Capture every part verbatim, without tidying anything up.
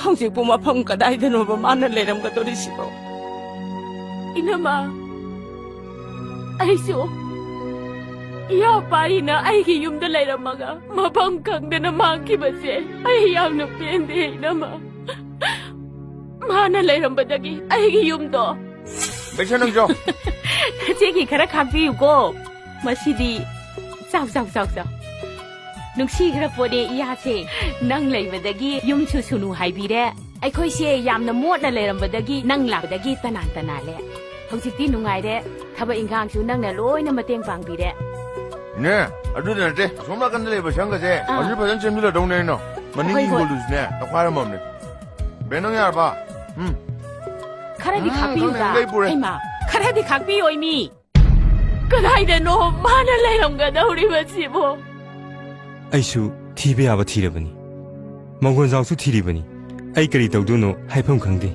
ꯍꯧꯖꯤꯛꯄꯨ ꯃꯐꯝ ꯀꯗꯥꯏꯗꯅꯣꯕ ꯃꯥꯅ ꯂꯩꯔꯝꯒꯗꯧꯔꯤꯁꯤꯕꯣ? ꯏꯅꯝꯃ, ꯑꯩꯁꯨ ꯏꯌꯥ ꯄꯥꯔꯤꯅ ꯑꯩꯒꯤ ꯌꯨꯝꯗ ꯂꯩꯔꯝꯃꯒ ꯃꯐꯝ ꯈꯪꯗꯅ ꯃꯥꯡꯈꯤꯕꯁꯦ ꯑꯩ ꯌꯥꯝꯅ ꯄꯦꯟꯗꯦ, ꯏꯅꯝꯃ꯫ ꯃꯥꯅ ꯂꯩꯔꯝꯕꯗꯒꯤ ꯑꯩꯒꯤ ꯌꯨꯝꯗꯣ ꯕꯦꯛꯁꯟ ꯅꯪꯁꯨ꯫ ꯅꯆꯦꯒꯤ ꯈꯔ ꯈꯥꯛꯄꯤꯌꯨꯀꯣ꯫ ꯃꯁꯤꯗꯤ ꯆꯥꯎ, ꯆꯥꯎ, ꯆꯥꯎ, ꯆꯥꯎ꯫ ꯅꯨꯡꯁꯤꯈ꯭ꯔ ꯄꯣꯠꯅꯦ ꯏꯌꯥꯁꯦ꯫ ꯅꯪ ꯂꯩꯕꯗꯒꯤ ꯌꯨꯝꯁꯨ ꯁꯨꯅꯨ ꯍꯥꯏꯕꯤꯔꯦ꯫ ꯑꯩꯈꯣꯏꯁꯦ ꯌꯥꯝꯅ ꯃꯣꯠꯅ ꯂꯩꯔꯝꯕꯗꯒꯤ ꯅꯪ ꯂꯥꯛꯄꯗꯒꯤ ꯇꯅꯥꯟ ꯇꯅꯥꯜꯂꯦ꯫ ꯍꯧꯖꯤꯛꯇꯤ ꯅꯨꯡꯉꯥꯏꯔꯦ꯫ ꯊꯕꯛ ꯏꯟꯈꯥꯡꯁꯨ ꯅꯪꯅ ꯂꯣꯏꯅ ꯃꯇꯦꯡ ꯄꯥꯡꯕꯤꯔꯦ꯫ ꯅꯦ, ꯑꯗꯨꯗ ꯅꯠꯇꯦ꯫ ꯑꯁꯣꯝ ꯅꯥꯀꯟꯗ ꯂꯩꯕ ꯁꯪꯒꯁꯦ ꯑꯥ꯫ ꯍꯧꯖꯤꯛ ꯐꯖꯅ ꯁꯦꯝꯖꯤꯜꯂꯗꯧꯅꯦ ꯑꯩꯅ꯫ ꯃꯅꯤꯡꯒꯤ ꯍꯣꯏ, ꯍꯣꯏ꯫ ꯍꯤꯡꯒꯣꯜꯗꯨꯁꯨꯅꯦ ꯇꯧꯈꯥꯏꯔꯝꯃꯕꯅꯦ꯫ ꯕꯦ, ꯅꯪ ꯌꯥꯔꯕ? ꯎꯝ꯫ ꯈꯔꯗꯤ ꯎꯝ, ꯈꯥꯛꯄꯤꯌꯨꯗ꯫ ꯈꯪꯗꯦ, ꯂꯩ ꯄꯨꯔꯦ꯫ ꯍꯩꯃꯥ, ꯈꯔꯗꯤ ꯈꯥꯛꯄꯤꯌꯣ ꯏꯃꯤ꯫ ꯀꯗꯥꯏꯗꯅꯣ ꯃꯥꯅ ꯂꯩꯔꯝꯒꯗꯧꯔꯤꯕꯁꯤꯕꯣ? ꯑꯩꯁꯨ ꯊꯤꯕ ꯌꯥꯕ ꯊꯤꯔꯕꯅꯤ꯫ ꯃꯪꯒꯣꯟꯖꯥꯎꯁꯨ ꯊꯤꯔꯤꯕꯅꯤ꯫ ꯑꯩ ꯀꯔꯤ ꯇꯧꯗꯣꯏꯅꯣ ꯍꯥꯏꯐꯝ ꯈꯪꯗꯦ꯫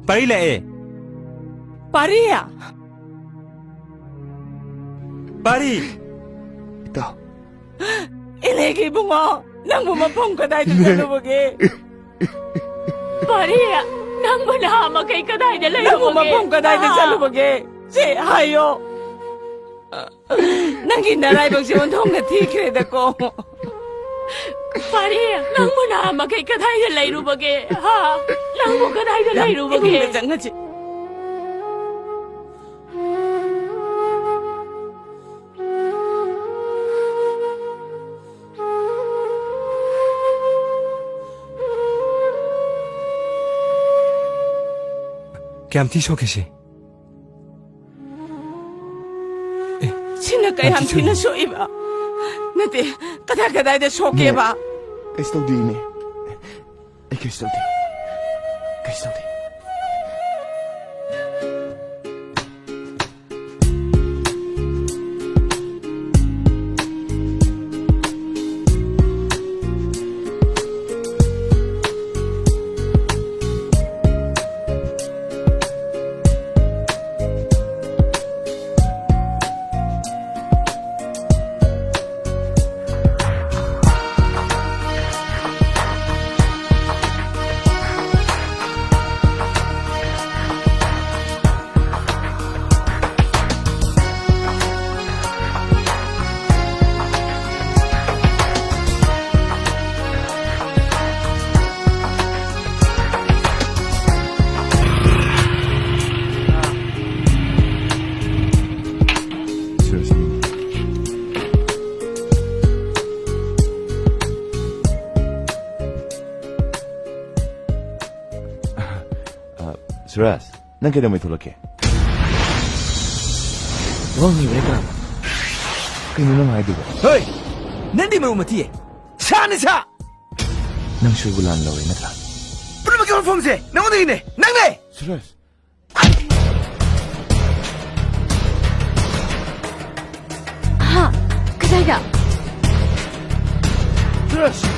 ꯄꯥꯔꯤ ꯂꯥꯛꯑꯦ꯫ ꯄꯥꯔꯤ! ꯄꯥꯔꯤ! ꯏꯇꯥꯎ꯫ ꯏꯂꯦꯒꯤ ꯏꯕꯨꯡꯉꯣ, ꯅꯪꯕꯨ ꯃꯐꯝ ꯀꯗꯥꯏꯗ ꯆꯠꯂꯨꯕꯒꯦ? ꯄꯥꯔꯤ, ꯅꯪꯕꯨ ꯅꯍꯥ ꯃꯈꯩ ꯀꯗꯥꯏꯗ ꯅꯪꯕꯨ ꯂꯩꯔꯨꯕꯒꯦ? ꯃꯐꯝ ꯀꯗꯥꯏꯗ ꯍꯥ? ꯆꯠꯂꯨꯕꯒꯦ? ꯁꯦ ꯍꯥꯏꯌꯣ꯫ ꯅꯪꯒꯤ ꯅꯔꯥꯏꯕꯛꯁꯦ ꯑꯣꯟꯊꯣꯛꯅ ꯊꯤꯈ꯭ꯔꯦꯗꯀꯣ꯫ ꯄꯥꯔꯤ, ꯅꯪꯕꯨ ꯅꯍꯥ ꯃꯈꯩ ꯀꯗꯥꯏꯗ ꯂꯩꯔꯨꯕꯒꯦ? ꯍꯥ? ꯅꯪꯕꯨ ꯀꯗꯥꯏꯗ ꯌꯥꯝ ꯂꯩꯔꯨꯕꯒꯦ? ꯏꯃꯨꯡꯗ ꯆꯪꯉꯁꯤ꯫ ꯀꯌꯥꯝ ꯊꯤ ꯁꯣꯛꯀꯦ ꯁꯤ? ꯑꯦ, ꯁꯤꯅ ꯀꯌꯥꯝ ꯌꯥꯝ ꯊꯤ ꯊꯤꯅ ꯁꯣꯛꯏ꯫ ꯁꯣꯛꯏꯕ? ꯅꯠꯇꯦ, ꯀꯗꯥꯏ ꯀꯗꯥꯏꯗ ꯁꯣꯛꯀꯦꯕ? ꯀꯩꯁꯨ ꯇꯧꯗꯦ, ꯏꯅꯦ꯫ ꯑꯩ ꯀꯩꯁꯨ ꯇꯧꯗꯦ꯫ ꯀꯩꯁꯨ ꯇꯧꯗꯦ꯫ ꯁꯨꯔꯖ, ꯅꯪ ꯀꯩꯗꯧꯉꯩ ꯊꯣꯛꯂꯛꯀꯦ? ꯋꯥꯡ ꯅꯤꯕꯅꯦ ꯀꯅꯥꯅꯣ? ꯀꯩꯅꯣ ꯅꯪ ꯍꯥꯏꯗꯨꯕꯣ? ꯍꯣꯏ! ꯅꯪꯗꯤ ꯃꯔꯨ ꯃꯊꯤꯌꯦ! ꯁꯥꯅꯤ ꯁꯥ! ꯅꯪ ꯁꯣꯏꯕꯨ ꯂꯥꯟ ꯂꯧꯔꯦ ꯅꯠꯇ꯭ꯔꯥ? ꯄꯨꯝꯅꯃꯛꯀꯤ ꯍꯧꯔꯛꯐꯝꯁꯦ ꯅꯪꯉꯣꯟꯗꯒꯤꯅꯦ! ꯅꯪꯅꯦ! ꯁꯨꯔꯖ! ꯍꯥ? ꯀꯗꯥꯏꯗ? ꯁꯨꯔꯖ!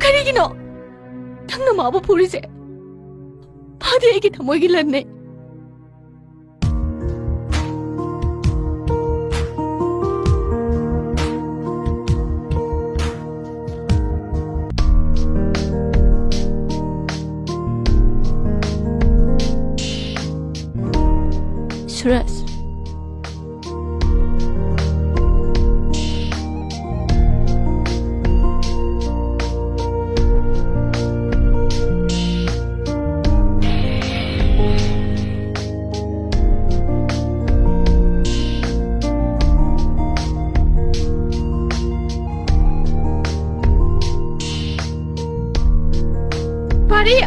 ꯀꯔꯤꯒꯤꯅꯣ ꯅꯪꯅ ꯃꯥꯕꯨ ꯐꯨꯔꯤꯁꯦ? ꯃꯥꯗꯤ ꯑꯩꯒꯤ ꯊꯃꯣꯏꯒꯤ ꯂꯟꯅꯦ꯫ ꯁꯨꯔꯖ꯫ ꯄꯥꯔꯤ!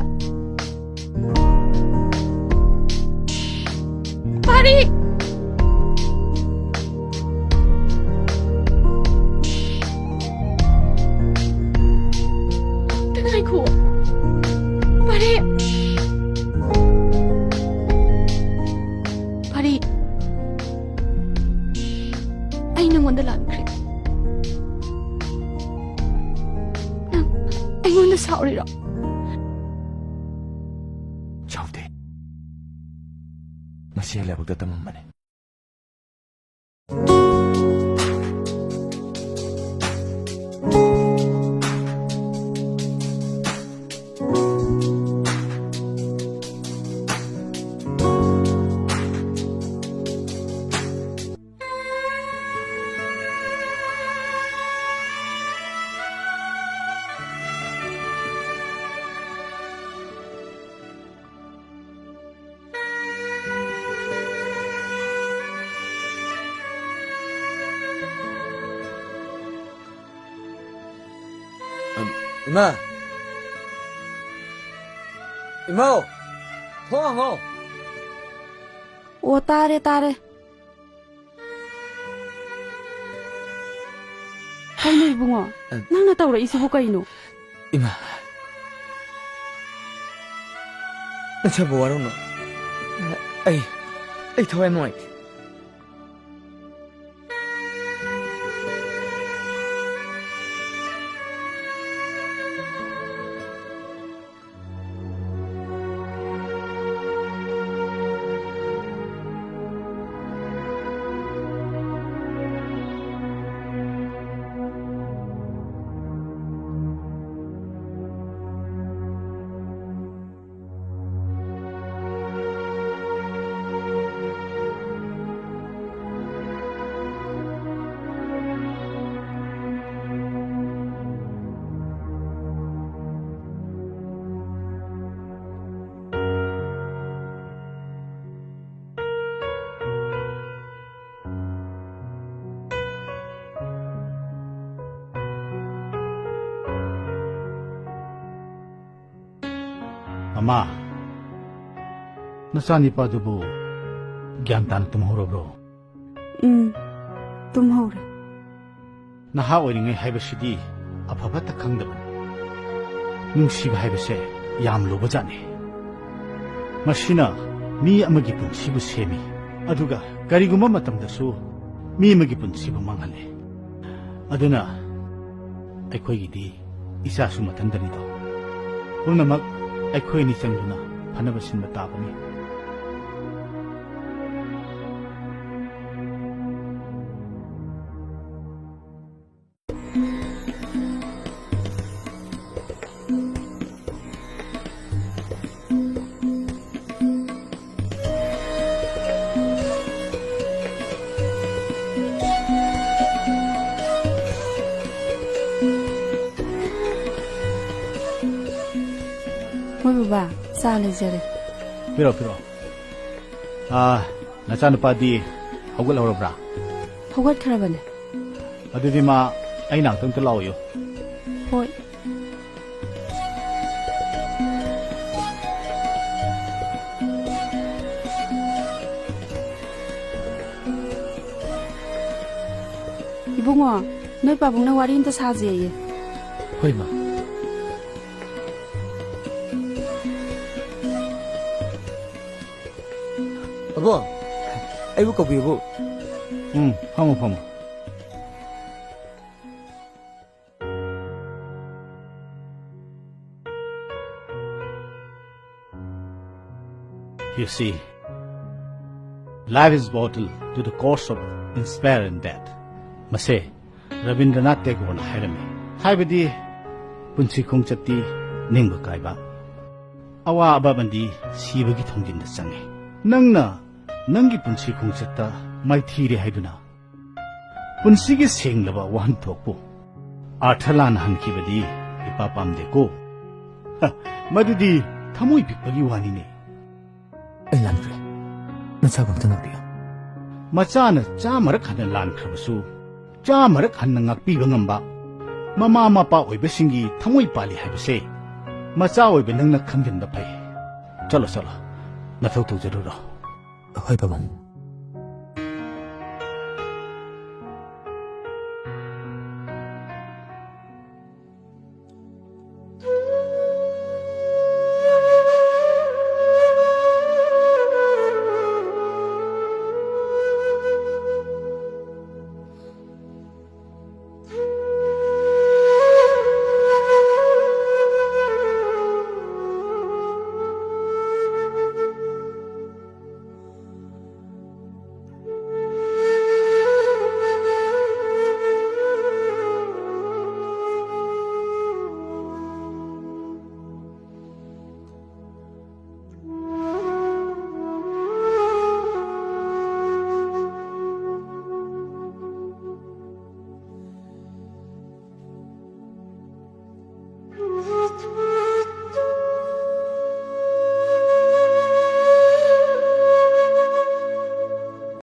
ꯄꯥꯔꯤ! ꯑꯝꯇ ꯉꯥꯏꯈꯣ꯫ ꯄꯥꯔꯤ! ꯄꯥꯔꯤ! ꯑꯩ ꯅꯉꯣꯟꯗ ꯂꯥꯟꯈ꯭ꯔꯦ꯫ ꯅꯪ ꯑꯩꯉꯣꯟꯗ ꯁꯥꯎꯔꯤꯔꯣ? ꯁꯥꯎꯗꯦ꯫ ꯃꯁꯤ ꯑꯩ ꯂꯥꯏꯕꯛꯇ ꯇꯝꯃꯝꯕꯅꯤ꯫ ꯏꯃꯥ! ꯏꯃꯥꯎ! ꯊꯣꯡ ꯍꯥꯡꯉꯣ! ꯑꯣ, ꯇꯥꯔꯦ, ꯇꯥꯔꯦ꯫ ꯀꯩꯅꯣ ꯏꯕꯨꯡꯉꯣ? ꯑ- ꯅꯪꯅ ꯇꯧꯔꯛꯏꯁꯤꯕꯨ ꯀꯩꯅꯣ? ꯏꯃꯥ, ꯅꯁꯥꯕꯨ ꯋꯥꯔꯧꯅꯨ꯫ ꯑꯩ, ꯑꯩ ꯊꯋꯥꯏ ꯅꯨꯡꯉꯥꯏꯇꯦ꯫ ꯃꯃꯥ, ꯅꯆꯥꯅꯤꯄꯥꯗꯨꯕꯨ ꯒ꯭ꯌꯥꯟ ꯇꯥꯅ ꯇꯨꯝꯍꯧꯔꯕ꯭ꯔꯣ? ꯎꯝ, ꯇꯨꯝꯍꯧꯔꯦ꯫ ꯅꯍꯥ ꯑꯣꯏꯔꯤꯉꯩ ꯍꯥꯏꯕꯁꯤꯗꯤ ꯑꯐ ꯐꯠꯇ ꯈꯪꯗꯕꯅꯤ꯫ ꯅꯨꯡꯁꯤꯕ ꯍꯥꯏꯕꯁꯦ ꯌꯥꯝ ꯂꯨꯕꯖꯥꯠꯅꯤ꯫ ꯃꯁꯤꯅ ꯃꯤ ꯑꯃꯒꯤ ꯄꯨꯟꯁꯤꯕꯨ ꯁꯦꯝꯃꯤ, ꯑꯗꯨꯒ ꯀꯔꯤꯒꯨꯝꯕ ꯃꯇꯝꯗꯁꯨ ꯃꯤ ꯑꯃꯒꯤ ꯄꯨꯟꯁꯤꯕꯨ ꯃꯥꯡꯍꯜꯂꯤ꯫ ꯑꯗꯨꯅ ꯑꯩꯈꯣꯏꯒꯤꯗꯤ ꯏꯆꯥꯁꯨ ꯃꯊꯟꯇꯅꯤꯗꯣ꯫ ꯄꯨꯝꯅꯃꯛ ꯑꯩꯈꯣꯏꯅꯤ ꯆꯪꯗꯨꯅ ꯐꯅꯕ ꯁꯤꯟꯕ ꯇꯥꯕꯅꯤ꯫ ꯍꯣꯏ ꯕꯕꯥ, ꯆꯥ ꯂꯩꯖꯔꯦ꯫ ꯄꯤꯔꯣ, ꯄꯤꯔꯣ꯫ ꯑꯥ, ꯅꯆꯥꯅꯨꯄꯥꯗꯤ ꯍꯧꯒꯠꯍꯧꯔꯕ꯭ꯔꯥ? ꯍꯧꯒꯠꯈ꯭ꯔꯕꯅꯦ꯫ ꯑꯗꯨꯗꯤ ꯃꯥ ꯑꯩ ꯅꯥꯛꯇ ꯑꯝꯇ ꯂꯥꯛꯑꯣꯌꯨ꯫ ꯍꯣꯏ꯫ ꯏꯕꯨꯡꯉꯣ, ꯅꯣꯏ ꯄꯥꯕꯨꯡꯅ ꯋꯥꯔꯤ ꯑꯝꯇ ꯁꯥꯖꯦꯌꯦ꯫ ꯍꯣꯏ, ꯃꯥ꯫ ꯑꯕꯣ, ꯑꯩꯕꯨ ꯀꯧꯕꯤꯌꯨꯕꯨ꯫ ꯎꯝ, ꯐꯝꯃꯣ, ꯐꯝꯃꯣ꯫ You see, life is bottled to the cost of inspire and death. ꯃꯁꯦ ꯔꯕꯤꯟꯗ꯭ꯔꯅꯥꯊ ꯇꯦꯒꯣꯔꯅ ꯍꯥꯏꯔꯝꯃꯤ꯫ ꯍꯥꯏꯕꯗꯤ, ꯄꯨꯟꯁꯤ ꯈꯣꯡꯆꯠꯇꯤ ꯅꯤꯡꯕ ꯀꯥꯏꯕ, ꯑꯋꯥꯕ ꯑꯃꯗꯤ ꯁꯤꯕꯒꯤ ꯊꯣꯡꯖꯤꯟꯗ ꯆꯪꯉꯤ꯫ ꯅꯪꯅ ꯅꯪꯒꯤ ꯄꯨꯟꯁꯤ ꯈꯣꯡꯆꯠꯇ ꯃꯥꯏꯊꯤꯔꯦ ꯍꯥꯏꯗꯨꯅ ꯄꯨꯟꯁꯤꯒꯤ ꯁꯦꯡꯂꯕ ꯋꯥꯍꯟꯊꯣꯛꯄꯨ ꯑꯥꯔꯊ ꯂꯥꯟꯅ ꯍꯟꯈꯤꯕꯗꯤ ꯏꯄꯥ ꯄꯥꯝꯗꯦꯀꯣ꯫ ꯍ, ꯃꯗꯨꯗꯤ ꯊꯃꯣꯏ ꯄꯤꯛꯄꯒꯤ ꯋꯥꯅꯤꯅꯦ꯫ ꯑꯩ ꯂꯥꯟꯈ꯭ꯔꯦ꯫ ꯅꯆꯥꯕꯨ ꯑꯝꯇ ꯉꯥꯛꯄꯤꯌꯨ꯫ ꯃꯆꯥꯅ ꯆꯥꯝꯃꯔꯛ ꯍꯟꯅ ꯂꯥꯟꯈ꯭ꯔꯕꯁꯨ, ꯆꯥꯝꯃꯔꯛ ꯍꯟꯅ ꯉꯥꯛꯄꯤꯕ ꯉꯝꯕ ꯃꯃꯥ ꯃꯄꯥ ꯑꯣꯏꯕꯁꯤꯡꯒꯤ ꯊꯃꯣꯏ ꯄꯥꯜꯂꯤ ꯍꯥꯏꯕꯁꯦ ꯃꯆꯥ ꯑꯣꯏꯕ ꯅꯪꯅ ꯈꯪꯖꯤꯟꯕ ꯐꯩ꯫ ꯆꯠꯂꯣ, ꯆꯠꯂꯣ, ꯅꯊꯧ ꯇꯧꯖꯔꯨꯔꯣ꯫ ꯍꯣꯏ, ꯄꯥꯕꯨꯡ꯫